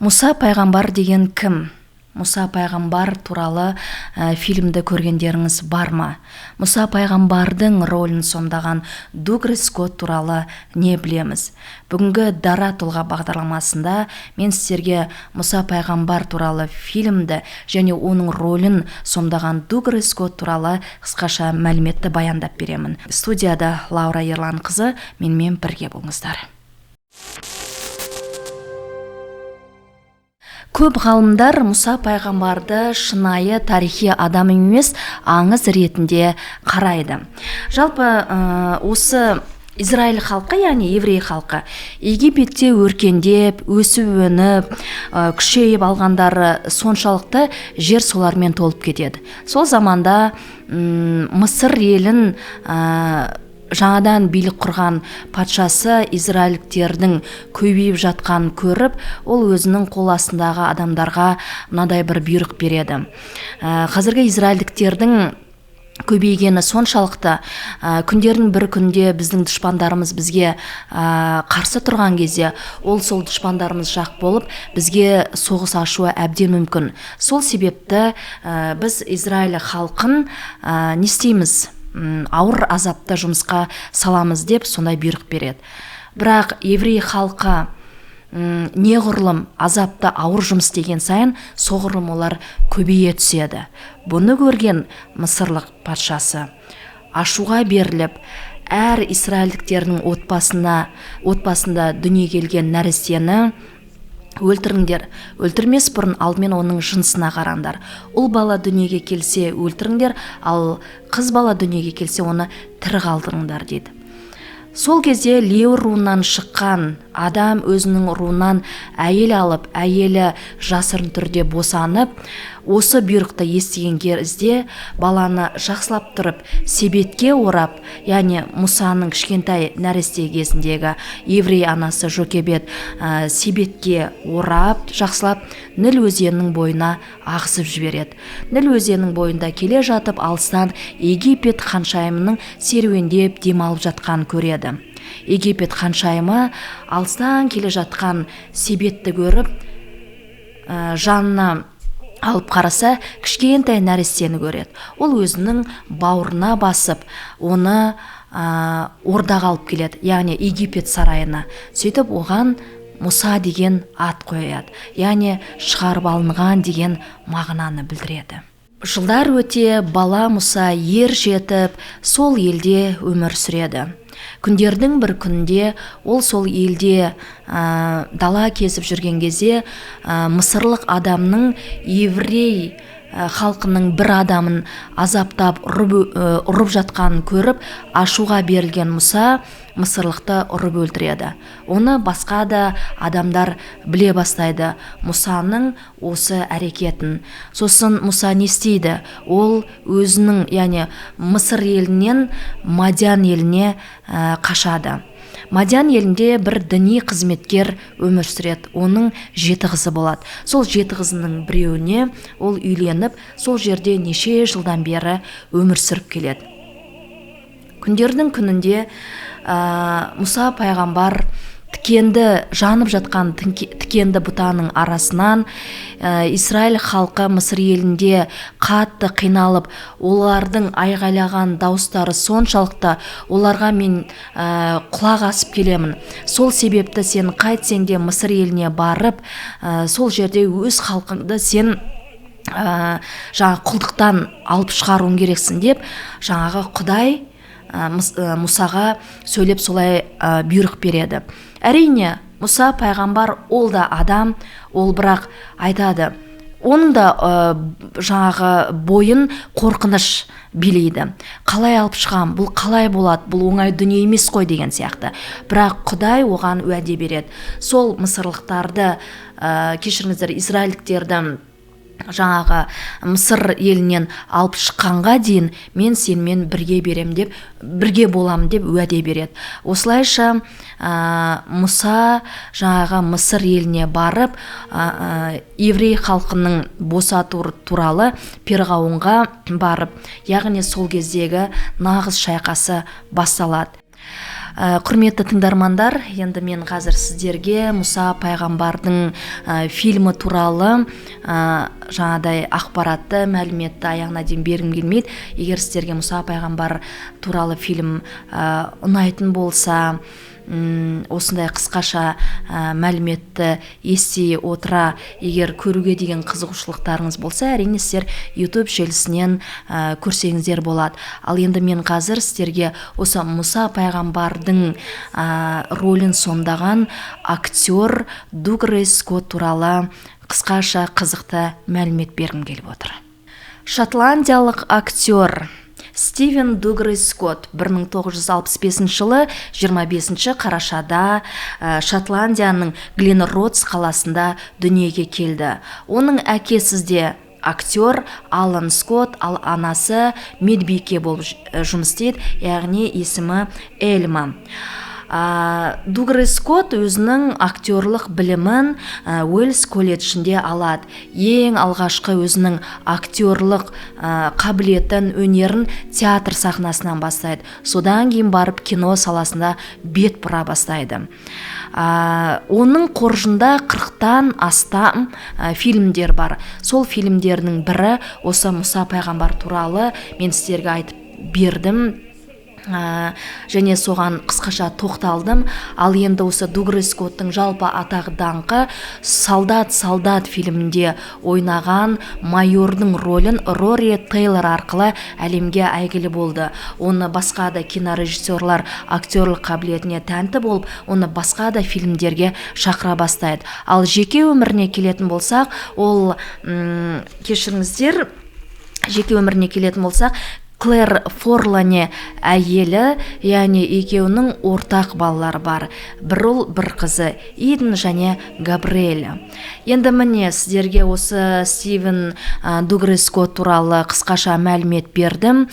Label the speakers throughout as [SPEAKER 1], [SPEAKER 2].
[SPEAKER 1] Мұса пайғамбар деген кім? Мұса пайғамбар туралы фильмді көргендеріңіз бар ма? Мұса пайғамбардың рөлін сомдаған Дугрей Скотт туралы не білеміз? Бүгінгі Дара тұлға бағдарламасында мен сіздерге Мұса пайғамбар туралы фильмді және оның рөлін сомдаған Дугрей Скотт туралы қысқаша мәліметті баяндап беремін. Студияда Лаура Ерланқызы, менімен бірге болыңыздар. Көп ғалымдар Мұса пайғамбарды шынайы тарихи адам емес, аңыз ретінде қарайды. Жалпы осы Израиль халқы, яғни еврей халқы, Египетте өркендеп, өсіп өніп, күшейіп алғандары соншалықты жер солармен толып кетеді. Сол заманда Мысыр елін жаңадан билік құрған патшасы израильдіктердің көбейіп жатқанын көріп, ол өзінің қол астындағы адамдарға мынадай бір бұйрық береді. Қазіргі израильдіктердің көбейгені соншалықты, күндердің бір күнде біздің дұшпандарымыз бізге қарсы тұрған кезде, ол сол дұшпандарымыз жақ болып, бізге соғыс ашуы әбден мүмкін. Сол себепті біз Израиль халқын не істейміз? Ауыр азапты жұмысқа саламыз деп сондай бұйрық береді. Бірақ еврей халқы неғұрлым азапты ауыр жұмыс істеген сайын, соғұрлым олар көбейе түседі. Бұны көрген мысырлық патшасы ашуға беріліп, әр израильдіктердің отбасында дүние келген нәрестені өлтіріңдер. Өлтірмес бұрын алдымен оның жынысына қараңдар. Ұл бала дүниеге келсе өлтіріңдер, ал қыз бала дүниеге келсе оны тірі қалдырыңдар дейді. Сол кезде Леуі руынан шыққан адам өзінің руынан әйел алып, әйелі жасырын түрде босанып, осы бұйрықты естіген кезде баланы жақсылап тұрып себетке орап, яғни Мұсаның кішкентай нәресте кезіндегі еврей анасы Жокебет себетке орап жақсылап Ніл өзенінің бойына ағызып жібереді. Ніл өзенінің бойында келе жатып алыстан Египет ханшайымының серуендеп демалып жатқанын көреді. Египет ханшайымы алыстан келе жатқан себетті көріп, жанына алып қараса, кішкентай нәрестені көреді. Ол өзінің бауырына басып, оны ордаға алып келеді, яғни Египет сарайына. Сөйтіп оған Мұса деген ат қояды, яғни шығарып алынған деген мағынаны білдіреді. Жылдар өте бала Мұса ер жетіп, сол елде өмір сүреді. Күндердің бір күнінде ол сол елде дала кезіп жүрген кезде, мысырлық адамның еврей халқының бір адамын азаптап ұрып жатқанын көріп, ашуға берілген Мұса мысырлықты ұрып өлтіреді. Оны басқа да адамдар біле бастайды Мұсаның осы әрекетін. Сосын Мұса не істейді? Ол өзінің, яғни Мысыр елінен Мадиан еліне қашады. Мадиан елінде бір діни қызметкер өмір сүреді. Оның 7 қызы болады. Сол 7 қызының біреуіне ол үйленіп, сол жерде неше жылдан бері өмір сүріп келеді. Күндердің күнінде Мұса пайғамбар тікенді, жанып жатқан тікенді бұтаның арасынан Израиль халқы Мысыр елінде қатты қиналып, олардың айғайлаған дауыстары соншалықты, оларға мен құлақ асып келемін. Сол себепті сен қайтсең де Мысыр еліне барып, сол жерде өз халқыңды сен жаңа құлдықтан алып шығаруың керексің деп жаңағы Құдай Мұсаға сөйлеп солай бұйрық береді. Әрине, Мұса пайғамбар ол да адам, ол бірақ айтады, оның да жаңағы бойын қорқыныш билейді. Қалай алып шығам, бұл қалай болады, бұл оңай дүние емес қой деген сияқты. Бірақ Құдай оған уәде береді. Сол мысырлықтарды, кешіріңіздер, израильдіктерді жаңағы Мысыр елінен алып шыққанға дейін мен сенімен бірге берем деп, бірге болам деп уәде береді. Осылайша Мұса жаңағы Мысыр еліне барып, еврей халқының босату туралы Перғауынға барып, яғни сол кездегі нағыз шайқасы басталады. Құрметті тыңдармандар, енді мен қазір сіздерге Мұса пайғамбардың фильмі туралы жаңағыдай ақпаратты, мәліметті аяғына дейін бергім келмейді. Егер сіздерге Мұса пайғамбар туралы фильм ұнайтын болса, осындай қысқаша мәліметті ести отыра, егер көруге деген қызығушылықтарыңыз болса, әрине сіздер YouTube желісінен көрсеңіздер болады. Ал енді мен қазір сіздерге осы Мұса пайғамбардың рөлін сомдаған актер Дугрей Скотт туралы қысқаша қызықты мәлімет бергім келіп отыр. Шотландиялық актер Стивен Дугрей Скотт 1965 жылы 25 қарашада Шотландияның Глен-Родс қаласында дүниеге келді. Оның әкесі де актер Алан Скотт, ал анасы медбике болып жұмыс істейді, яғни есімі Эльма. Дугрей Скотт өзінің актерлық білімін Уэльс колледжінде алады. Ең алғашқы өзінің актерлық қабілетін, өнерін театр сахнасынан бастайды. Содан кейін барып кино саласында бет бұра бастайды. Оның қоржында 40-тан астам фильмдер бар. Сол фильмдердің бірі осы Мұса пайғамбар туралы мен сіздерге айтып бердім. Және соған қысқаша тоқталдым. Ал енді осы Дугрей Скоттың жалпы атағы даңқы «Солдат фильмінде ойнаған майордың рөлін Рори Тейлор арқылы әлемге әйгілі болды. Оны басқа да кинорежиссерлар актерлік қабілетіне тәнті болып, оны басқа да фильмдерге шақыра бастайды. Ал жеке өміріне келетін болсақ, ол кешіріңіздер, жеке өміріне келетін болсақ, Клэр Форлане әйелі, яғни екеуінің ортақ балалары бар. Бір ұл, бір қызы, Иден және Габриэля. Енді міне сіздерге осы Стивен Дугрей Скотт туралы қысқаша мәлімет бердім.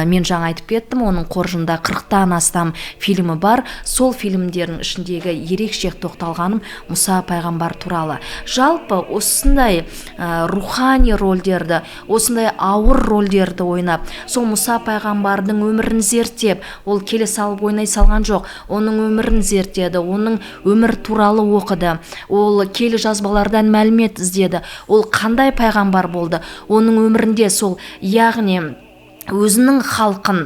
[SPEAKER 1] Мен жаңа айтып кеттім, оның қоржында 40-тан астам фильмі бар. Сол фильмдердің ішіндегі ерекше тоқталғаным Мұса пайғамбар туралы. Жалпы осындай рухани рөлдерді, осындай ауыр рөлдерді ойнап, сол Мұса пайғамбардың өмірін зерттеп, ол келе салып ойнай салған жоқ, оның өмірін зерттеді, оның өмір туралы оқыды, ол келі жазбалардан мәлімет іздеді, ол қандай пайғамбар болды, оның өмірінде сол, яғни өзінің халқын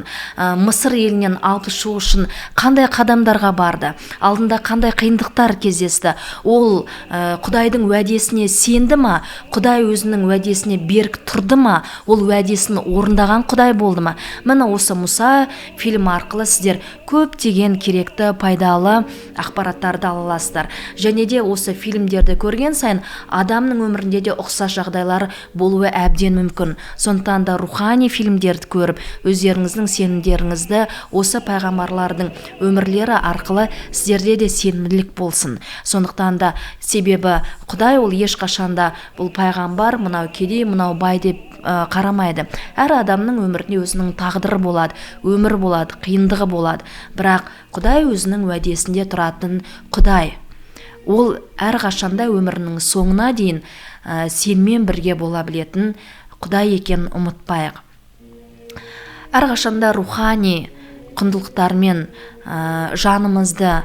[SPEAKER 1] Мысыр елінен алып шығу үшін қандай қадамдарға барды, алдында қандай қиындықтар кездесті, ол Құдайдың уәдесіне сенді ма, Құдай өзінің уәдесіне берік тұрды ма, ол уәдесін орындаған Құдай болды ма. Міне осы Мұса фильмі арқылы сіздер көптеген керекті, пайдалы ақпараттарды ала аласыздар. Және де осы фильмдерді көрген сайын адамның өмірінде де ұқсас жағдайлар болуы әбден мүмкін. Сондықтан да рухани фильмдерді көріп, өздеріңіздің сенімдеріңізді осы пайғамбарлардың өмірлері арқылы сіздерде де сенімділік болсын. Сондықтан да, себебі Құдай ол ешқашанда бұл пайғамбар, мынау кедей, мынау бай деп қарамайды. Әр адамның өмірінде өзінің тағдыры болады, өмір болады, қиындығы болады. Бірақ Құдай өзінің уәдесінде тұратын Құдай. Ол әрқашанда өмірінің соңына дейін сенімен бірге бола білетін Құдай екенін ұмытпайық. Әрқашанда рухани құндылықтармен жанымызды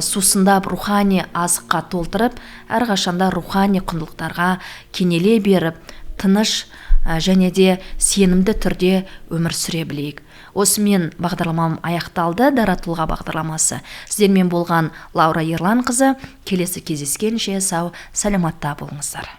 [SPEAKER 1] сусындап, рухани азыққа толтырып, әрқашанда рухани құндылықтарға кенеле беріп, тыныш және де сенімді түрде өмір сүре білейік. Осымен бағдарламам аяқталды, Дара тұлға бағдарламасы. Сіздермен болған Лаура Ерланқызы. Келесі кездескенше сау саламатта болыңыздар.